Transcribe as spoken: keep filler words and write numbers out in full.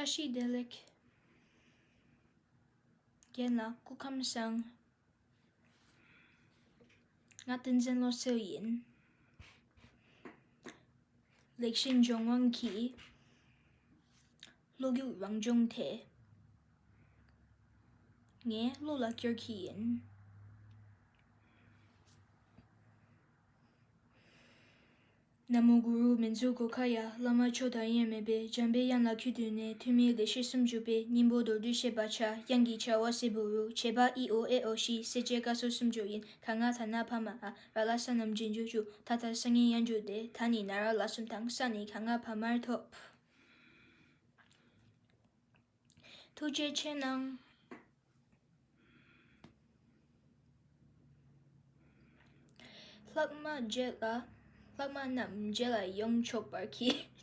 བཀྲ་ཤིས་བདེ་ལེགས། རྒན་ལགས་སྐུ་ཁམས་བཟང་། ང་བསྟན་འཛིན་བློ་གསལ་ཡིན། ལེགས་བཤད་ལྗོན་དབང་གི་བློ་རྒྱུགས་རང་སྦྱོང་དེ་ངས་བློ་ལ་སྐྱོར་གྱི་ཡིན། ན་མོ་གུ་རུ་མཉྫུ་གྷོ་ཥ་ཡ། བླ་མ་མཆོག་དང་དབྱེར་མེད་པའི། འཇམ་པའི་དབྱངས་ལ་གུས་བཏུད་ནས། ཐུན་མིན་ལེགས་བཤད་སུམ་ཅུ་པའི། སྙིང་པོ་མདོར་བསྡུས་བཤད་པར་བྱ། དབྱངས་ཀྱི་བྱ་བ་གསལ་བོར་རོལ། བྱེད་པ་ཨི་ཨོ་ཨེ་ཨོ་བཞི། གསལ་བྱེད་ཀ་སོགས་སུམ་ཅུ་ཡིན། ག་ང་ད་ན་བ་མ་འ། ར་ལ་ས་རྣམས་རྗེས་འཇུག་བཅུ། ད་ད་ས་ངེ་ཡང་འཇུག་སྟེ། ད་ནི་ན་ར་ལ་གསུམ་དང་། ས་ནི་ག་ང་བ་མར་ཐོབ། ཐུགས་རྗེ་ཆེ་གནང་། ལྷག་མ་རྗེས་ལ། ལྷག་མ་རྣམས་རྗེས་ལ་ཡོང་ཆོག་པར་གྱིས།